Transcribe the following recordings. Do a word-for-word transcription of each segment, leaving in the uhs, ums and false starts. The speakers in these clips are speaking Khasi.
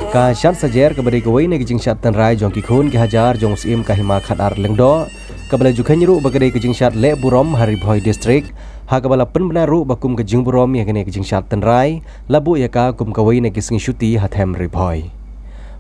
Ka shad sajer kaba dei kawei na ki jingshad tynrai jong ki khun ki hajar jong u Syiem ka Hima Khadar Lyngdoh, kaba la ju kheiñ ruh ba ka dei ka jingshad leh burom ha Ri Bhoi District, ha kaba la pynbna ruh ba kum ka jingburom ïa kane ka jingshad tynrai, la buh ïa ka kum kawei na ki sngi shuti ha them Ri Bhoi.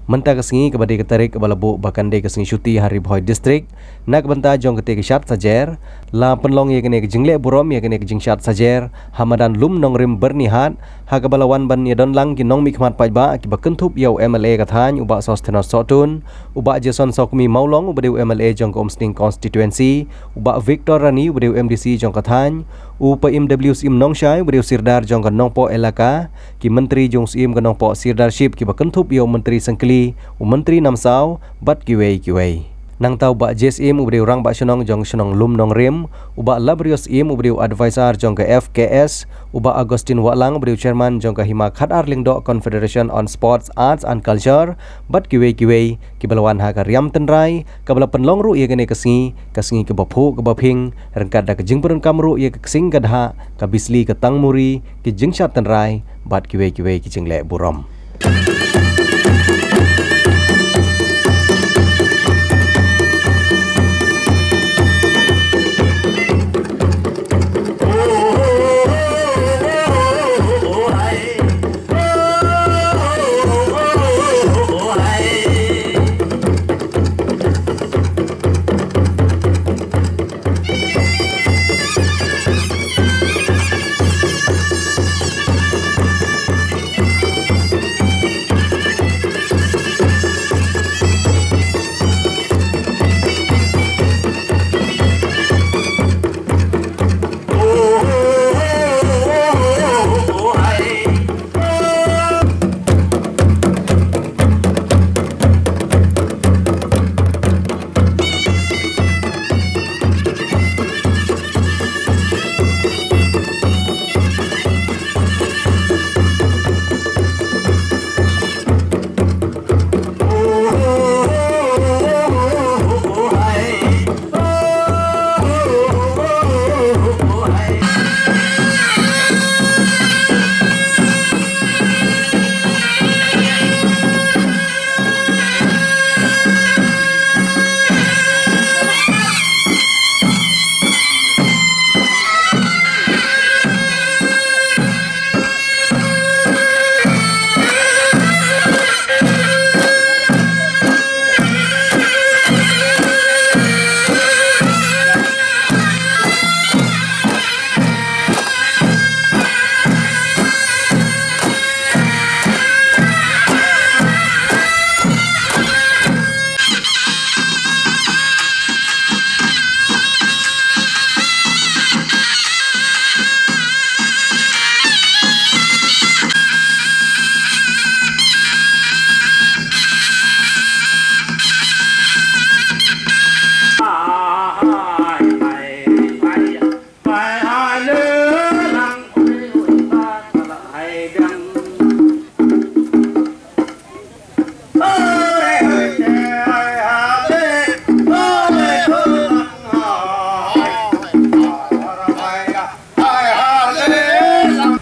Mynta ka sngi kaba dei ka tarik kaba la buh ba kan dei ka sngi shuti ha Ri Bhoi District, na ka bynta jong kata ka shad sajer, la pynlong ïa kane ka jingleh burom ïa kane ka jingshad sajer ha madan Lum Nongrim Byrnihat, ha kaba la wan ban ïadon lang ki nongmihkhmat paidbah kiba kynthup ïa u M L A ka thaiñ u Bah Sosthenes Sohtun, u Bah Jason Sawkmie Mawlong uba dei u M L A jong ka Umsning Constituency, u Bah Victor Rani uba dei u M D C jong ka thaiñ, u Paiem W Syiem Nongshai uba dei u Sirdar jong ka Nongpoh Elaka, ki Myntri jong u Syiem ka Nongpoh Sirdarship kiba kynthup ïa u Myntri Syngkli, u Myntri Namsaw, bad kiwei kiwei. Nangta u Bah J Syiem uba dei u Rangbah Shnong jong Shnong Lum Nongrim, u Bah Labrios Syiem uba dei u Advisor jong ka F K S, u Bah Augustine Wahlang uba dei u Chairman jong ka Hima Khadar Lyngdoh Confederation on Sports, Arts and Culture, bad kiwei kiwei, kiba la wan ha ka riam tynrai kaba la pynlong ruh ïa kane ka sngi, ka sngi kaba phuh kaba phieng, ryngkat da ka jingpyndonkam ruh ïa ka ksing ka dhah, ka bisli ka tangmuri, ki jingshad tynrai, bad kiwei kiwei ki jingleh burom.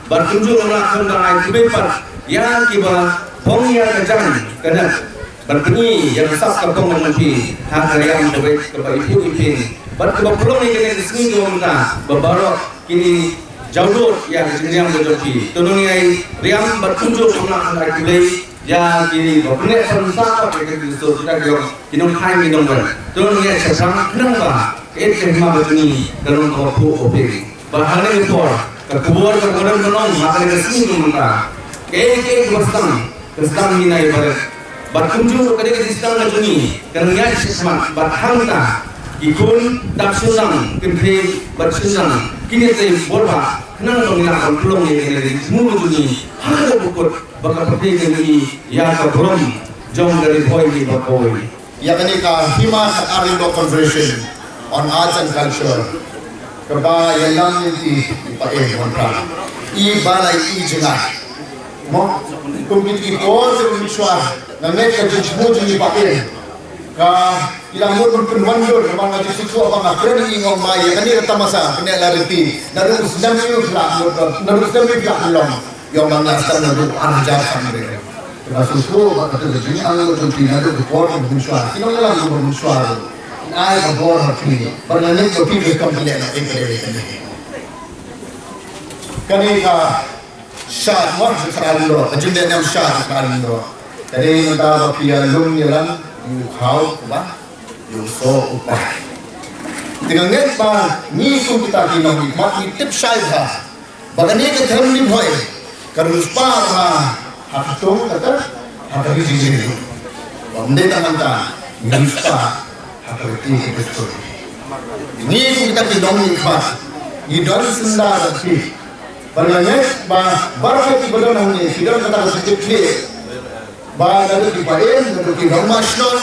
Bad kumjuh ruh nga kwah ban ai khublei pat ïa kiba phong ïa ka jaiñ ka net, bad pynïeng ïa ka sap ka pong ka jong phi ha ka riam kaba, kaba iphuh iphieng, bad kaba pynlong ïa kane ka sngi kaba mynta ba baroh kine jawdot ïa ka jingriam ka jong phi. To ngin ïai riam bad kumjuh ruh nga kwah ban ai khublei ïa ki ba pynlong pynsa pat ïa ka jingstad kita ki long ki nongkheiñ ki nongwan. To ngin ïa shah shang khnang ba ka ïit ka hima ka jong ngi ka long kaba phuh kaba phieng. Ba ha kane ka por ka khubor kaba don ban long ha kane ka sngi ka mynta, kaei kaei kaba sdang, ka sdang hi na i barit. Bad kumjuh ruh ka dei ka jingsdang ka jong ngi kan ïaid shakhmat bad hangta ki khun dap shynrang, kynthei bad shynrang kin ïatrei bor bha khnang ba ngin lah ban pynlong ïa kane ka jingthmu ka jong ngi ha kaba kut ba ka pyrthei kan ïohi ïa ka burom jong ka Ri Bhoi hi baroh kawei. Ïa kane ka Hima Khadar Lyngdoh Confederation on Arts and Culture kaba ïalam ïa ki, i paiem Wanrah, i ba la i jngai. Mo, kum kine ki por ki mynshuwa nga ngeit ka jingthmu jong i paiem ka i la mut ban pynwandur namar nga jingsngewthuh ba nga kren i ong ba ïa kane ka tamasa kane la riti naduh u snem ïa u phi la mut, naduh u snem ïa u phi la pynlong. Ïa u ba nga sdang naduh ar hajar khathynriew. Nga sngewthuh ba kata ka jingangnud jong phi naduh ki por ba mynshuwa, ki nongïalam ba mynshuwa ruh kin ai ka bor ha phi. Bad nga ngeit ba phi ruh phi kam pynlehnohei ïa kane. Kane ka shad mo, ka shad lyngngoh, ka jingleh niam shad, ka shad lyngngoh. Ka dei namar ba phi ïalum ïalang ïa u khaw, kumba ïa u soh u pah. Te nga ngeit ba ngi kum kita ki nongmihkhmat ngi tip shai bha ba kane ka them Ri Bhoi ka riewspah bha ha kyrteng kata, ha ka ri jingri. Ba ym dei tang hangta, ngi riewspah ha ka riti ka dustur. Ngi kum kita ki nongmihkhmat ngi don syndah da phi. Bad nga ngeit ba baroh ki ba don hangne ki don kata ka jingkitkhlieh. Ba naduh ki paid, naduh ki nongmah shnong,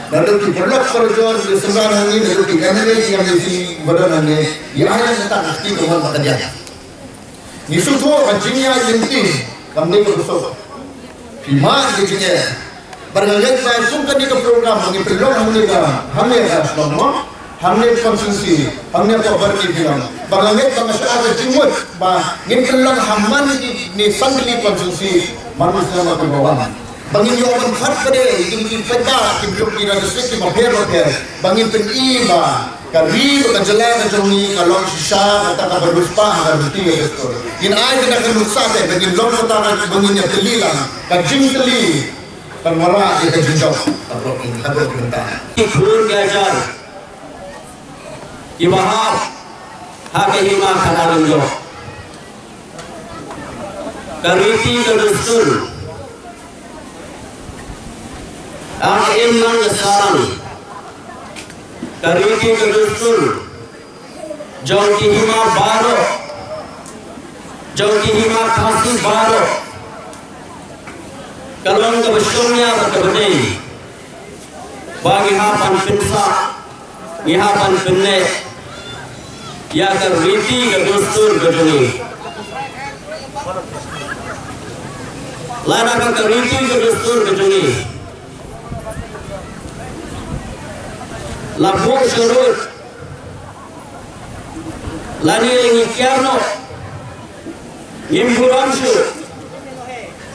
naduh ki paralok parajor, ki synran hangne, naduh ki M L A, ki M D C ba don hangne, ïa ai kata ka kti ka mon ba ka diang. Ngi sngewthuh ba jingïaid lynti kam dei kaba suk. Phi mad ka jingeh. Bad nga ngeit ba kum kane ka program ba ngi pynlong hangne ka, hangne ka shnong mo, hangne ka constituency, hangne ka Byrni Phyllang. Ba nga ngeit ba nga shu ai ka jingmut ba ngin pynlong ha man kine san tylli constituency, man ki snem kiba wan. Ba ngin ïoh ban khot pat de ïa kine ki paidbah ki briew ki na district kiba pher bapher. Ba ngin pyni ba ka ri bad ka jylla ka jong ngi ka long shisha kata kaba riewspah ha ka riti ka dustur. Ngin ai kata ka nuksa te ba ngin long kata ka, ba ngin ïa tylli lang, ka jingtylli kan wanrah ïa ka jingjop. Ka brok ngi, ka brok ngi ta. Ki khun ki hajar kiba hap ha ka hima khana lyngngoh. Ka riti ka dustur, ka im nang ka sarang. Ka riti ka dustur jong ki hima baroh, jong ki hima Khasi baroh, ka long kaba shongnia bad kaba dei ba ngi hap ban pynsah, ngi hap ban pynneh ïa ka riti ka dustur ka jong ngi. Lada ka riti ka dustur ka jong ngi la buh sharud, lane ngi kiar noh, ngim burom shuh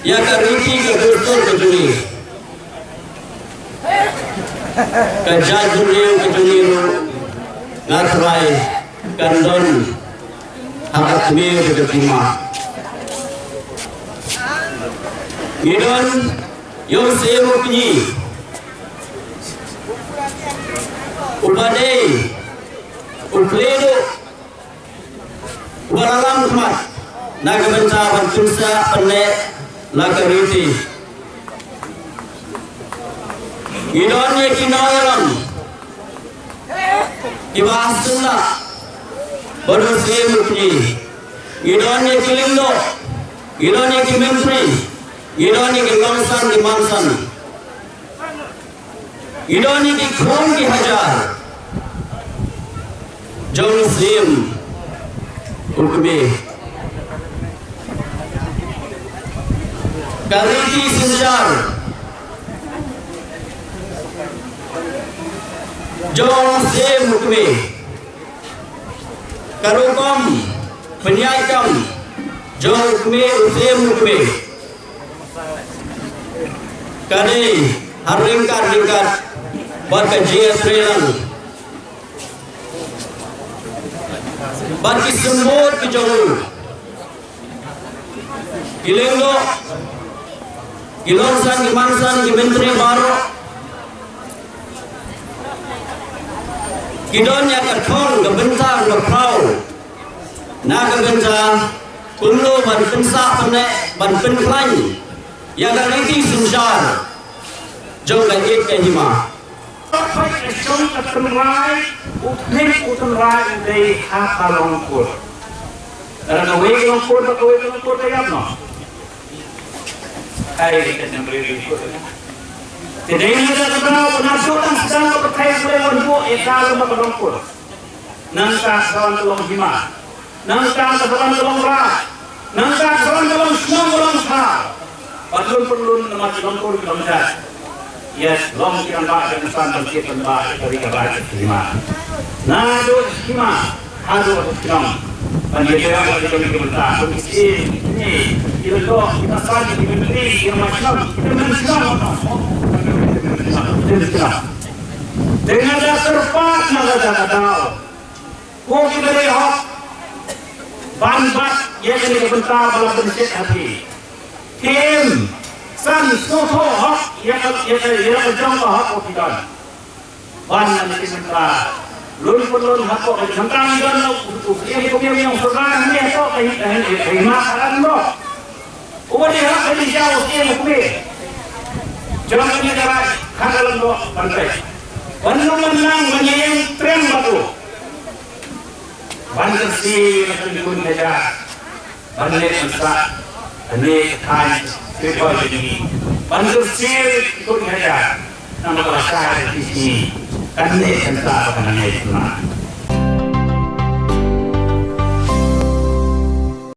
ïa ka riti ka dustur ka jong ngi. Ka jaitbynriew ka jong ngi ruh nga tharai kan don ha ka kmie ka jong ngi. Ngi don ïa u Syiem u Kñi uba dei u plie duh, uba la lam khmat na ka bynta ban pynsah pynneh la ka riti. Ngi don ïa ki nongïalam kiba ha syndah bad u Syiem u Kñi. Ngi don ïa ki lyngdoh, ngi don ïa ki myntri, ngi don ïa ki longsan ki mansan. Ngi don ïa ki khun ki hajar jong u Syiem u Kmie. Ka riti synshar jong u Syiem u Kmie, ka rukom pynïaid kam jong u Kmie, u Syiem u Kmie, ka dei ha ryngkat ryngkat bad ka jingïatreilang bad ki symbud ki jong u, ki lyngdoh, ki longsan ki mansan, ki myntri baroh ki don ïa ka thong ka bynta ka phraw na ka bynta kumno ban pynsah pynneh, ban pynkhlaiñ ïa ka riti synshar jong ka ïeit ka hima. Ka jong ka tynrai, u khlieh u tynrai u dei ha ka long kur. Lada kawei ka long kur bad kawei ka long kur ka ïap noh. Ai, ka tynrai ka long kur. Te dei na ka tynrai, na ka tynrai, na ka tynrai, na ka tynrai, na ka tynrai, na ka long kur. Nangta ka sa wan ka long hima. Nangta ka sa wan ka long raj. Nangta ka sa wan ka long shnong, ka long sha. Bad lum pynlum namar ki long kur ki long jait. Ïa long ki rangbah, ki rangbah, ki rangbah, ki rangbah, ki rangbah, ki hima. Naduh hima haduh ki nong. Ban ïa leh ïa ki jong ki bynta, kum ki siem, ki lok, ki basan, ki myntri, ki nongmai shnong, ki nongmai shnong. Te nga da kyrpad na ka jaka daw. Ko ki ba dei hok ban bat ïa kane ka bynta ba la pynshet ha phi. Kim san sngewthuh hok ïa ka, ïa ka, ïa ka jong ka hok ko ki don. Ban na ki bynta lun pynlun hapoh ka jong ka don u, u, u, ïa ki kumne ïa u sorkar ne hapoh ka, ka, ka, ka, ka, ka, ka, ka, Uba dei hok ban ïa u siem u kmie jong kane ka raid ha ka lyngdoh ban peit. Ban ym ban nang ban ïeng trem bad u. Ban kyrsiew ïa ki khun khajar ban leh ban sah kane ka thaiñ Tripura jong ngi. Ban kyrsiew ïa ki khun khajar namar ka la shai ïa ki sngi kan leh kan sah ba kan nang ïai sumar.